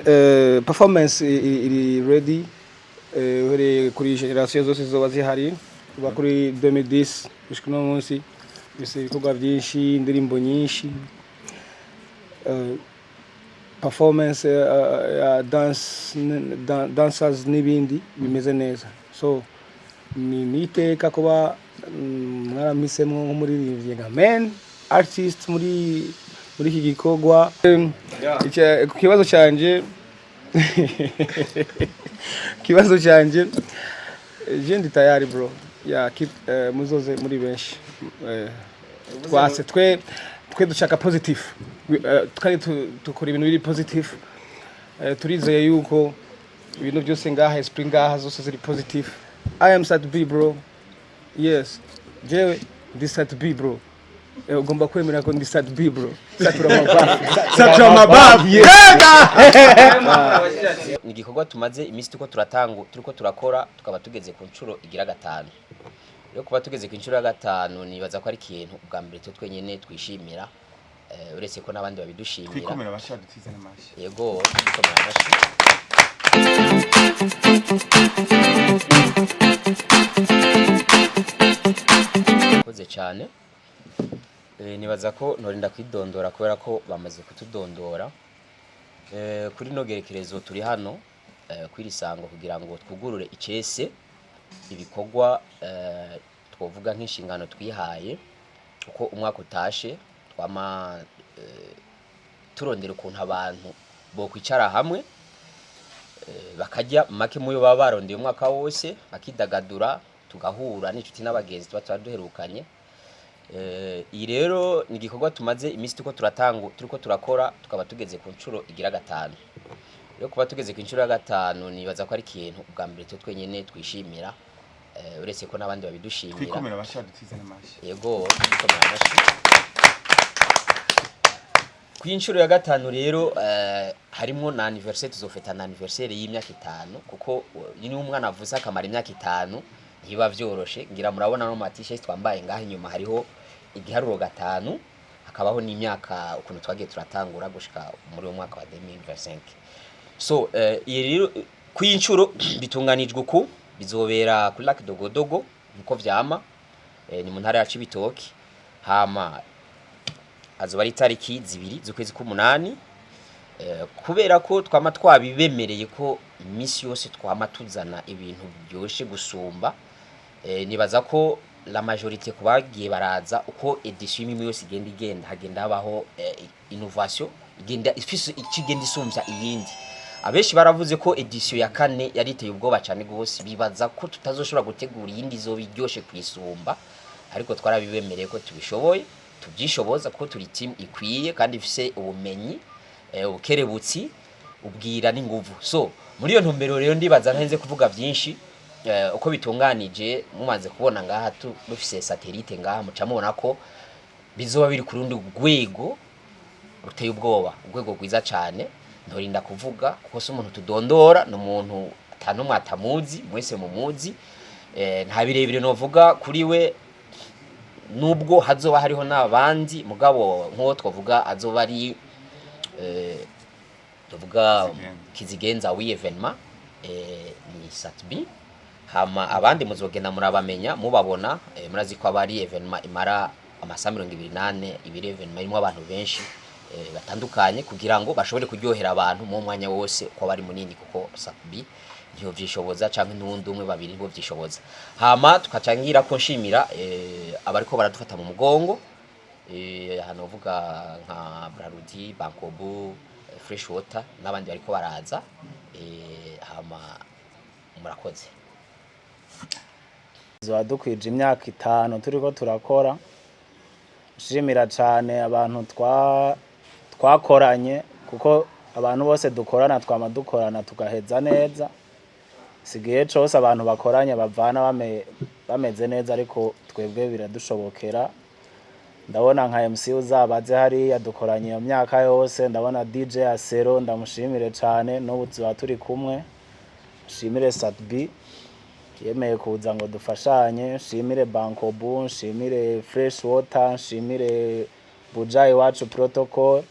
Performance iri ready, uhereye kuri generation zose zoba zihari kuva kuri 2010 gushika uno munsi. Bise ibikorwa byinshi, indirimbo nyinshi, performance ya dance, dancers n'ibindi bimeze neza. So ni iteka kuba mwarampisemo nk'umuririmbyi, nka main artist muri iki gikorwa. Ku kibazo cyanje, je ndi tayari, bro. Yeah, keep, muzoze muri benshi. Twase twe dushaka positive. Kandi dukora ibintu biri positive. Turizeye yuko ibintu byose ngaha, esprit ngaha zose ziri positive. I am Sat B, bro. Yes, jewe ndi Sat B, bro. Ugomba kwemera ko ndi Sat B, bro. Satura mabafu, satura mabafu, yeah. Ni igikorwa tumaze iminsi turiko turatanga, turiko turakora, tukaba tugeze ku nshuro igira gatanu. Rero kuba tugeze ku nshuro ya gatanu, nibaza ko ari ikintu ubwa mbere twe twenyene twishimira, uretse ko n'abandi babidushimira. Twikomera abashaka dutize n'amashi. Yego, twikomera amashyi. Murakoze cyane. Nibaza ko ntorinda kwidondora kubera ko bamaze kutudondora. Kuri no gerekerezo turi hano kw'iri sango kugira ngo twugurure icese ibikorwa, twovuga nk'inshingano twihaye uko umwaka utashe twama turondera ukuntu abantu bokwicara hamwe, bakarya make muyo baba barondeye umwaka wose, bakidagadura, tugahura n'inshuti n'abagenzi tuba duherukanye. Iyi rero ni igikorwa tumaze iminsi turiko turatanga, turiko turakora, tukaba tugeze ku nshuro igira gatanu. Rero kuba tugeze ku nshuro ya gatanu, nibaza ko ari ikintu ubwa mbere twe twenyene twishimira, uretse ko n'abandi babidushimira. Twikomera abashaka dutize n'amashi. Yego, twikomera amashyi. Ku inshuro ya gatanu rero, harimwo na anniversaire, tuzofeta na anniversaire y'imyaka 5, kuko niyo umwana avuze akamara imyaka 5 ntibiba vyoroshe. Ngira murabona no mu t-shirt twambaye ngaha inyuma hariho igiharuro gatanu, hakabaho n'imyaka ukuntu twagiye turatangura gushika muri uwo mwaka wa 2025. So iyi rero ku inshuro bitunganijwe uku: bizobera kuri Lac Dogodogo nkuko vyama, ni mu ntara ya Cibitoke. Hama azoba ari itariki 2 z'ukwezi k'umunani. Kubera ko twama twabibemereye ko iminsi yose twama tuzana ibintu biryoshe gusumba, nibaza ko la majorité ku bagiye baraza, uko édition imwe yose igenda hagenda habaho innovation, igenda ifise icyo igenda isumvya iyindi. Abenshi baravuze ko édition ya kane yari iteye ubwoba cyane gose, bibaza ko tutazoshobora gutegura iyindi izoba iryoshe kuyisumba, ariko twarabibemereye ko tubishoboye, tubyishoboza, kuko turi team ikwiye kandi ifise ubumenyi, ubukerebutsi, ubwira n'inguvu. So muri iyo ntumbero rero, ndibaza ntarinze kuvuga byinshi. Uko bitunganije, mumaze kubona ngaha dufise satellite ngaha, muca mubona ko bizoba biri ku rundi rwego ruteye ubwoba, urwego rwiza cyane. Ntorinda kuvuga kuko si umuntu tudondora, ni umuntu atanumwe atamuzi, mwese mumuzi. Nta birebire novuga kuri we, nubwo hazoba hariho n'abandi, mugabo nk'uwo twavuga azoba ari tuvuga Kizigenza. Kizigenza w'i événement, ni Sat-B. Hama abandi muzogenda murabamenya mubabona. Murazi ko aba ari événement imara amasaha 24, ibiri, événement irimo abantu benshi batandukanye kugira ngo bashobore kuryohera abantu mu mwanya wose uko bari munini, kuko Sat-B ntiyovyishoboza canke n'uwundi umwe, babiri ntibovyishoboza. Hama tukacangira ko nshimira abariko baradufata mu mugongo, hano uvuga nka Brarudi, Bankobu, Fresh Water n'abandi bariko baraza. Hama murakoze. Tuzoba dukwije imyaka 5 turiko turakora. Nshimira cane abantu twakoranye, kuko abantu bose dukorana twama dukorana tugaheza neza. Si igihe cose abantu bakoranye bavana bameze neza, ariko twebwe biradushobokera. Ndabona nka MC uzabaze hariya dukoranye iyo myaka yose, ndabona DJ Asero, ndamushimire cane, n'ubu tuba turi kumwe. Nshimire Sat-B yemeye kuza ngo dufashanye, nshimire Bankobu, nshimire Fresh Water, nshimire Buja Iwacu Protocol.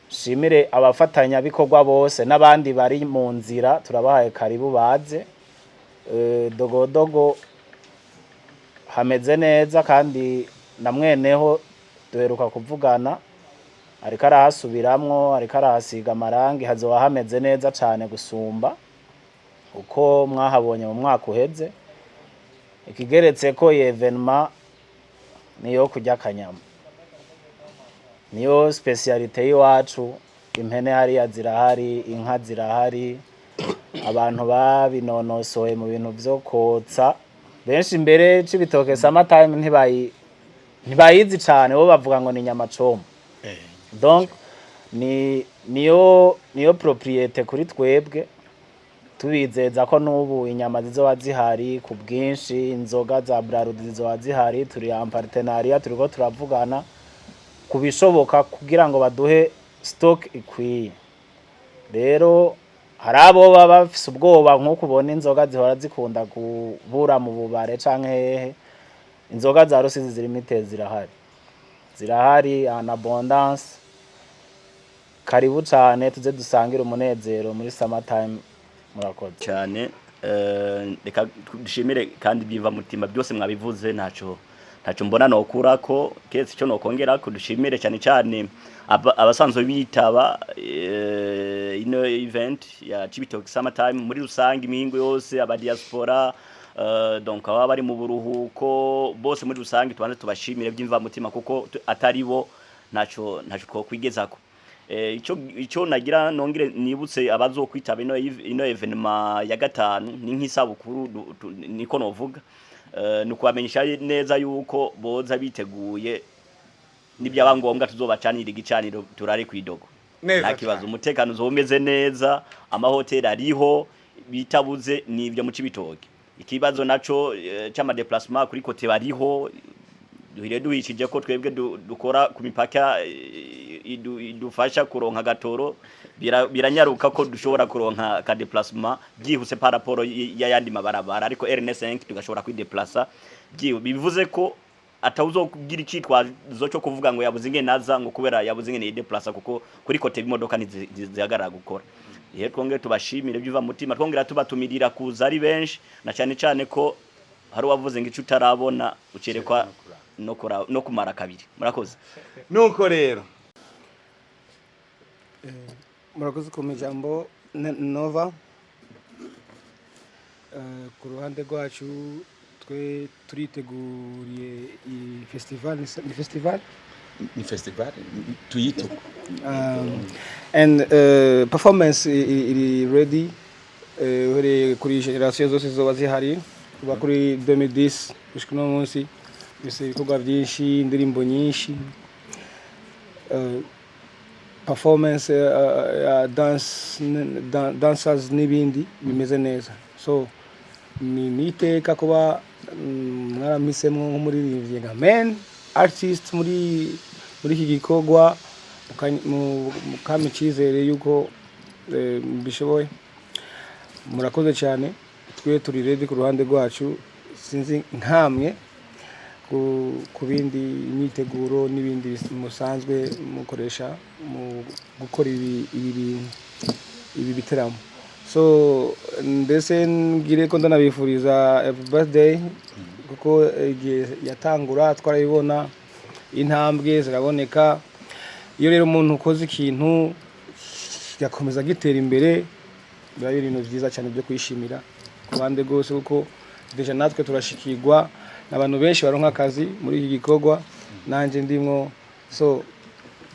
Shimire abafatanyabikorwa bose n'abandi bari mu nzira, turabahaye karibu baze. Dogodogo hameze neza, kandi na mweneho duheruka kuvugana, ariko arahasubiramwo, ariko arahasiga amarangi, hazoba hameze neza cane gusumba uko mwahabonye mu mwaka uheze. Ikigeretse ko iyi événement niyo kurya akanyama, niyo spécialité y'iwacu. Impene hariya zirahari, inka zirahari, abantu babinonosoye mu bintu vyo kotsa. Benshi mbere Cibitoke Summertime ntibayizi cane, bo bavuga ngo ni nyama choma. Donc ni niyo propriété kuri twebwe. Tubizeza ko n'ubu inyama zizoba zihari ku bwinshi, inzoga za Brarudi zizoba zihari. Turi en partenariat, turiko turavugana ku bishoboka kugira ngo baduhe stock ikwiye. Rero hari abo baba bafise ubwoba, nk'uko ubona inzoga zihora zikunda kubura mu bubare canke hehe. Inzoga za Rusizi zirimo itezi zirahari, zirahari en abondance. Karibu cane, tuze dusangire umunezero muri Summertime. Murakoze. Cyane. Reka dushimire kandi byiva mutima, byose mwabivuze, ntaco mbona nokurako keretse icyo nokongera ko dushimire cyane cyane abasanzwe bitaba ino event ya Cibitoke Summertime muri rusange, imihingo yose, aba diaspora, donc ababa bari mu buruhuko bose muri rusange, tubanze tubashimire byimva mutima, kuko atari bo ntaco twokwigezako. Ico nagira nongere nibutse abazokwitaba ino événement ya gatanu, ni nk'isabukuru niko novuga, ni ukubamenyesha neza yuko boza biteguye, nibyaba ngombwa tuzobacanira igicaniro turare kwidogo. Neza Nta kibazo. cane. Umutekano uzoba umeze neza, amahoteli ariho, bitabuze nibyo mu Cibitoke. Ikibazo naco c'ama déplacement kuri côté bariho duhire duhishije ko twebwe dukora ku mipaka, idufasha kuronka gatoro, biranyaruka ko dushobora kuronka ka déplacement byihuse par rapport y'ayandi mabarabara, ariko RN5 tugashobora kwideplasa bivuze ko atawuzokugira icitwazo cyo kuvuga ngo yabuze ingene aza, ngo kubera yabuze ingene yideplasa, kuko kuri côté b'imodoka ntizihagarara gukora. Rero twongere tubashimire byuva mutima, twongera tubatumirira kuza ari benshi, na cyane cyane ko hari uwavuze ngo ico utarabona ucerekwa no kumara kabiri. Murakoze. Nuko rero Murakoze ku ijambo Nova. Ku ruhande rwacu twe turiteguriye iyi festival, ni festival. Ni festival tuyite uko. And performance iri ready, uhereye kuri generation zose zoba zihari kuva kuri 2010 gushika uno munsi. Bise ibikorwa byinshi, indirimbo nyinshi, performance ya dance, dancers n'ibindi bimeze neza. So ni iteka kuba mwarampisemo nk'umuririmbyi, nka main artist muri iki gikorwa, mukampa icyizere yuko mbishoboye. Murakoze cyane. Twe turi ready ku ruhande rwacu, sinzi nkamwe ku bindi imyiteguro n'ibindi musanzwe mukoresha mu gukora ibi bintu, ibi biteramo. So mbese ngire ko ndanabifuriza happy birthday, kuko igihe yatangura twarabibona, intambwe ziraboneka. Iyo rero umuntu ukoze ikintu kigakomeza gitera imbere, biba ari ibintu byiza cyane byo kwishimira ku ruhande rwose, kuko déjà natwe turashikirwa n'abantu benshi baronka akazi muri iki gikorwa, nanjye ndimwo. So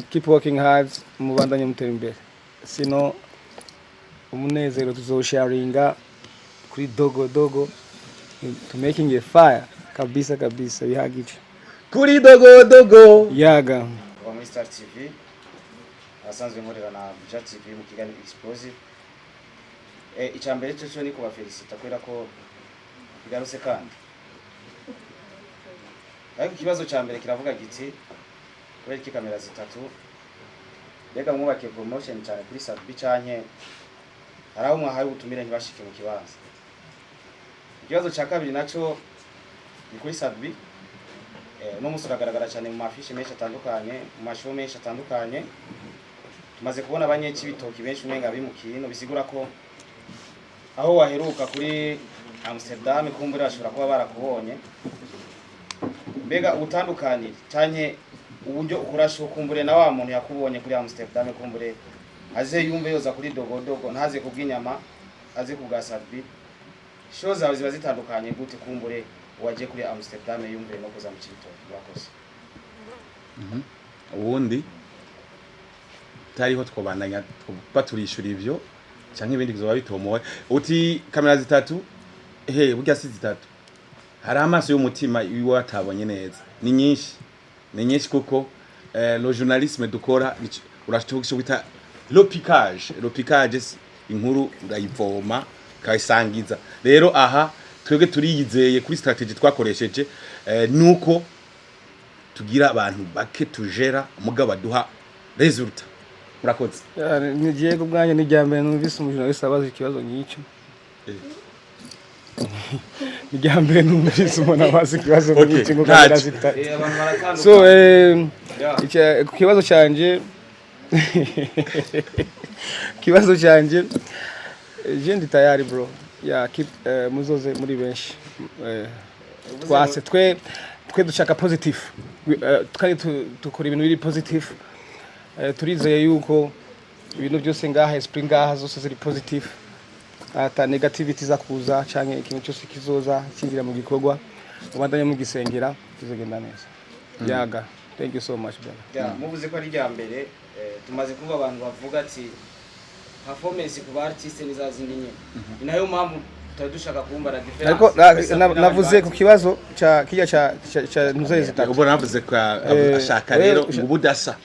keep working hard, mubandanye mutera imbere, sino umunezero tuzowusharinga kuri Dogo Dogo to making a fire kabisa kabisa, bihagije. Kuri Dogo Dogo. Yaga. Kuva muri Star TV, abasanzwe nkorera na Buja TV mu kiganiro Explosive. Icya mbere cyo ni kubafelicita kubera ko bigarutse kandi. Ariko ikibazo cya mbere kiravuga giti: kubera iki kamera zitatu? Mbega mwubakiye promotion cyane kuri Sadbi, canke hari aho mwahaye ubutumire ntibashike mu kibanza? Ikibazo cya kabiri naco ni kuri Sadbi. Uno munsi uragaragara cyane mu ma affiches menshi atandukanye, mu ma show menshi atandukanye. Tumenyereye ko Tumaze kubona abanyecibitoki benshi umenga bimukiye ino, bisigura ko aho waheruka kuri Amsterdam kumbura bashobora kuba barakubonye. Mbega ubutandukanire canke uburyo ukora show, kumbure na wa muntu yakubonye kuri Amsterdam, kumbure aze yumve yoza kuri Dogodogo, ntaze kubw'inyama, aze kubwa Sat-B, show zawe ziba zitandukanye gute? Kumbure waje kuri Amsterdam yumve no kuza mu Cibitoke. Murakoze. Ubundi tariho twobandanya baturishura ivyo canke ibindi bizoba bitomoye. Uti kamera zitatu, he burya si zitatu, hari amaso y'umutima iwe atabonye neza. Ni nyinshi, ni nyinshi, kuko le journalisme dukora urashobora kwita le piquage. Le piquage inkuru urayivoma ukayisangiza. Rero aha twebwe turiyizeye kuri stratégie twakoresheje, nuko tugira abantu bake tujera mugabo baduha résultat. Murakoze. Nigiye ku bwanjye, ni irya mbere numvise umujournaliste abaza ikibazo nk'icyo. Ni irya mbere numvise umuntu abaza ikibazo Okay, nk'icyo ngo ntacyo. kamera zitatu. Abantu baratandukanye. So ku kibazo cyanjye, kibazo cyanjye, je ndi tayari bro. Yeah, keep, muzoze muri benshi. Twase twe dushaka positive. Kandi dukora ibintu biri positive. Turizeye yuko ibintu byose ngaha, esprit ngaha zose ziri positive, ata negativity za kuza canke ikintu cyose kizoza kinjira mu gikorwa. Ubandanye mugisengera, tuzogenda neza. Yaga, thank you so much, brother. Ya, muvuze ko ari irya mbere, tumaze kumva abantu bavuga ati performance ku ba artiste ni za zindi nyine, ni nayo mpamvu tutari dushaka kumva la différence. Ariko navuze ku kibazo ca kirya ca ntuze zitatu. Ubwo navuze ko ashaka rero ngo ubudasa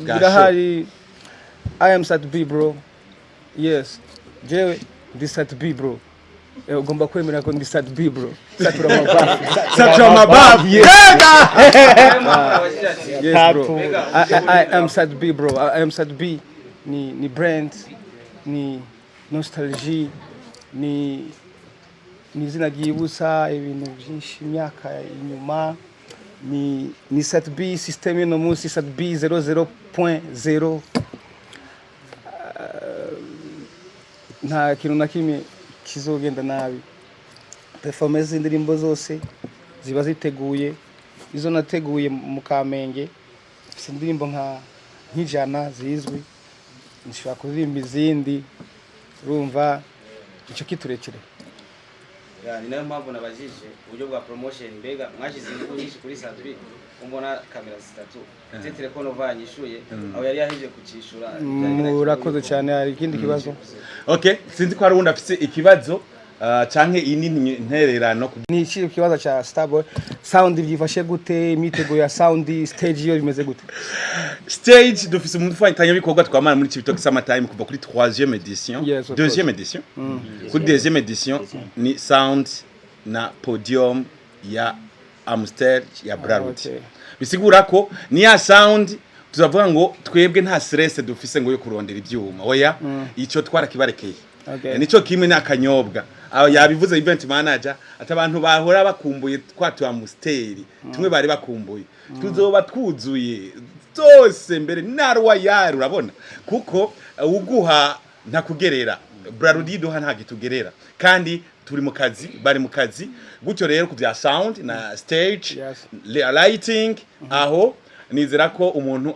bwa Birahari. I am Sat B, bro. Yes, jewe ndi Sat B, bro. Ugomba kwemera ko ndi Sat B, bro. Satura mabafu. Satura mabafu. Yes. Niyo mpamvu nabajije ati, Yes, bro. Tapu. I am Sat B, bro. I am Sat B ni brand, ni nostalgie, ni izina ryibutsa ibintu byinshi imyaka inyuma. Ni Sat B system y'uno munsi, Sat B 00.0. Nta kintu na kimwe kizogenda nabi. Performance z'indirimbo zose ziba ziteguye. Izo nateguye mu Kamenge, mfise indirimbo nka nk'ijana zizwi, nshobora kuririmba izindi. Urumva icyo kiturekire. Ya, ni nayo mpamvu nabajije uburyo bwa promotion. Mbega mwashyize ingufu nyinshi kuri Sat B, mbona kamera zitatu? Peut-être ko Nova yanyishuye aho yari yaheje kucishura. Murakoze cyane. Hari ikindi kibazo? Okay, sinzi ko hari uwundi afise ikibazo canke iyi ni intererano. Ni iki kibazo cya Starboy? Sound byifashe gute? Imyiteguro ya sound, stage yo bimeze gute? Stage, dufise umufatanyabikorwa twamara muri Cibitoke Summer Time kuva kuri 3e édition. Yes, of Deuxième édition. Kuri deuxième édition ni sound na podium ya Amstel ya Brarudi. Bisigura ko ni ya sound tuzavuga ngo twebwe nta stress dufise ngo yo kurondera ivyuma. Oya, ico twarakibarekeye. Nico kimwe n'akanyobwa. Aho yabivuze event manager ati abantu bahora bakumbuye twa tu Amstel tumwe bari bakumbuye, tuzoba twuzuye zose mbere na Royal. Urabona kuko uguha ntakugerera, Brarudi duha nta gitugerera, kandi turi mu kazi, bari mu kazi gutyo. Rero ku bya sound na stage, lighting, aho nizera ko umuntu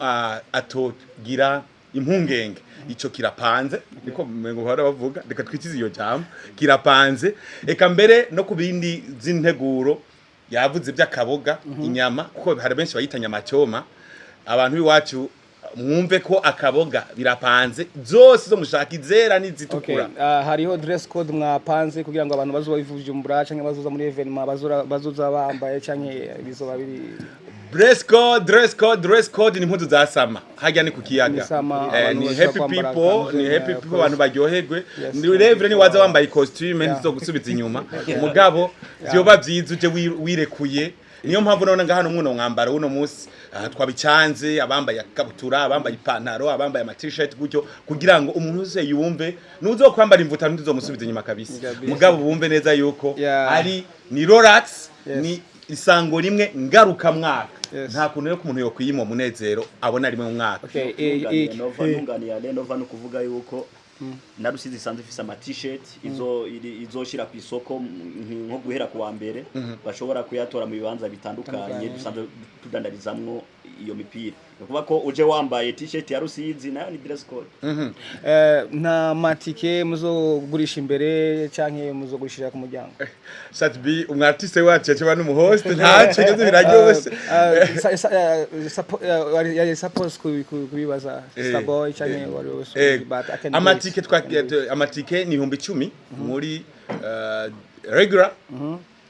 atogira impungenge. Ico kirapanze, niko ngo bahora bavuga, reka twitize iyo jambo, kirapanze. Eka mbere no ku bindi z'integuro yavuze by'akaboga, inyama, kuko hari benshi bayita nyamacyoma. Abantu b'iwacu mwumve ko akaboga birapanze, zose zo mushaka, izera n'izitukura. Hariho dress code mwapanze kugira ngo abantu bazoba bivujumbura canke bazoza muri événement bazoza bambaye, canke bizoba biri? Dress code, dress code, dress code ni impuzu za sama. Hajya ni ku kiyaga. Ni sama, abantu ni bashobora happy kwambara people, akanzu, ni happy of people, course. abantu baryoherwe. Yes. Ni revre ni waza wambaye costume ntizogusubiza inyuma. Mugabo vyoba vyiza uje wirekuye. Niyo mpamvu none ngaha no muno mwambaro uno munsi twabicanze, abambaye akabutura, abambaye ipantaro, abambaye ama t-shirt gutyo, kugira ngo umuntu wese yumve nuzokwambara imvuta ntizomusubiza inyuma kabisa. Kabisa. Mugabo bumve neza yuko ari ni relax, ni isango rimwe ngaruka mwaka. Yes. Nta kuntu rero ko umuntu yokwiyima umunezero abona rimwe mu mwaka. Okay, Nunganiye Nova, nunganiye Renova, no kuvuga yuko na Rusizi isanzwe ifise ama t-shirt izo izoshira ku isoko nko guhera ku wa mbere, bashobora kuyatora mu bibanza bitandukanye Bitandukanye. dusanzwe tudandarizamwo iyo mipira. Ni ukuvuga ko uje wambaye t-shirt ya Rusizi, nayo ni dress code. Nta matike muzogurisha imbere canke muzogurishira ku muryango? Sat-B, umu artiste wacu yaciba n'umu host, ntacyo ngeze, biraryoshe. Yari suppose kubibaza Starboy canke wari wese, but I can do it. Amatike twa amatike ni 10,000 muri regular,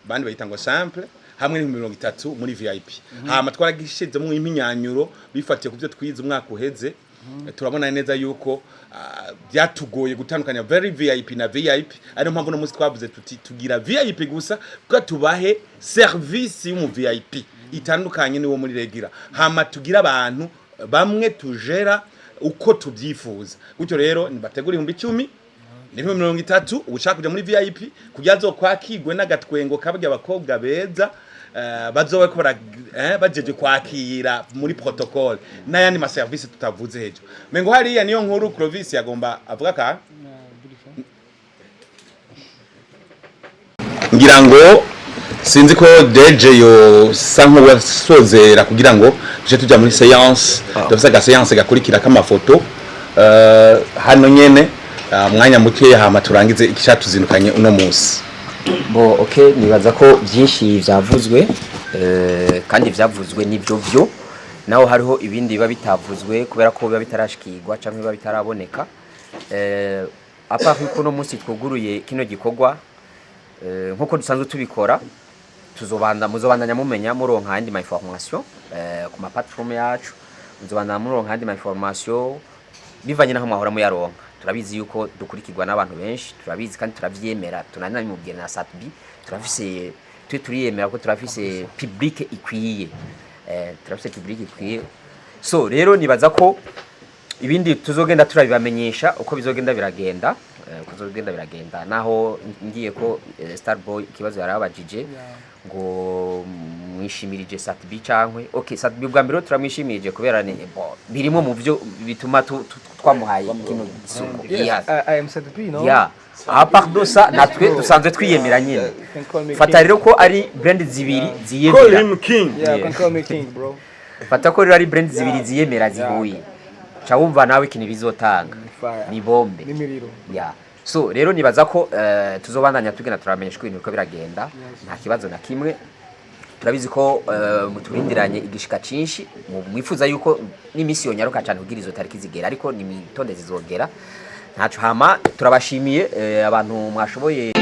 bandi bayita ngo simple, hamwe n'30,000 muri VIP. Hama twaragishizemo impinyanyuro bifatiye ku byo twize umwaka uheze. Turabona neza yuko byatugoye gutandukanya very VIP na VIP, ariyo mpamvu no munsi twavuze tuti tugira VIP gusa kuko tubahe service y'umu VIP itandukanye n'uwo muri regular, hama tugira abantu bamwe tujera uko tubyifuza. Gutyo rero nibategura 10,000 n'30,000 ushaka kuja muri VIP kugira azokwakirwe n'agatwengo kabya abakobwa beza, bazobe ko bajeje kwakira muri protocole n'ayandi ma service tutavuze hejuru. Mengo hariya niyo nkuru Clovis yagomba avuga ka ngira ngo sinzi ko DJ yo sa nk'uwasozera kugira ngo tuje tujya muri séance. Dufise aga séance gakurikira k'amafoto hano nyene, mwanya mukeya, hama turangize ikicatuzindukanye uno munsi. Bo, okay, nibaza ko byinshi byavuzwe, kandi byavuzwe nibyo byo, naho hariho ibindi biba bitavuzwe kubera ko biba bitarashikirwa cyangwa biba bitaraboneka. Apa yuko uno munsi twuguruye kino gikorwa, nkuko dusanzwe tubikora, tuzobanda muzobandanya mumenya muronka ayandi ma information ku ma platform yacu, muzobandanya muronka ayandi ma information bivanye naho mwahora muyaronka. Turabizi yuko dukurikirwa n'abantu benshi, turabizi kandi turavyemera, tunanabimubwira na Sat-B. Turafise, twe turiyemera ko turafise public ikwiye, turafise public ikwiye. So rero nibaza ko ibindi tuzogenda turabibamenyesha uko bizogenda biragenda, uko bizogenda biragenda. Naho ngiye ko Starboy ikibazo yarabajije ngo mwishimirije Sat-B cankwe. Okay, Sat-B bwa mbere turamwishimirije kubera ni bo, birimo mu byo bituma twamuhaye kino gisoko. Yes, I am Sat-B, no? Yeah. À part de ça, natwe dusanzwe twiyemera nyine. Can call me Fata king. rero ko ari brand zibiri Call ziyemera. him king. Yeah, Yeah. can call me king, bro. Fata ko rero ari brand zibiri ziyemera zihuye, ca wumva nawe ikintu bizotanga. Fire. Ni bombe. N'imiriro. Yeah. So rero nibaza ko tuzobandanya tugenda turamenyesha uko ibintu biriko biragenda. Nta kibazo na kimwe. Turabizi ko muturindiranye igishika cinshi, mwifuza yuko n'imisi yonyaruka cyane kugira izo tariki zigera, ariko ni mitonde zizogera, ntaco. Hama turabashimiye abantu mwashoboye.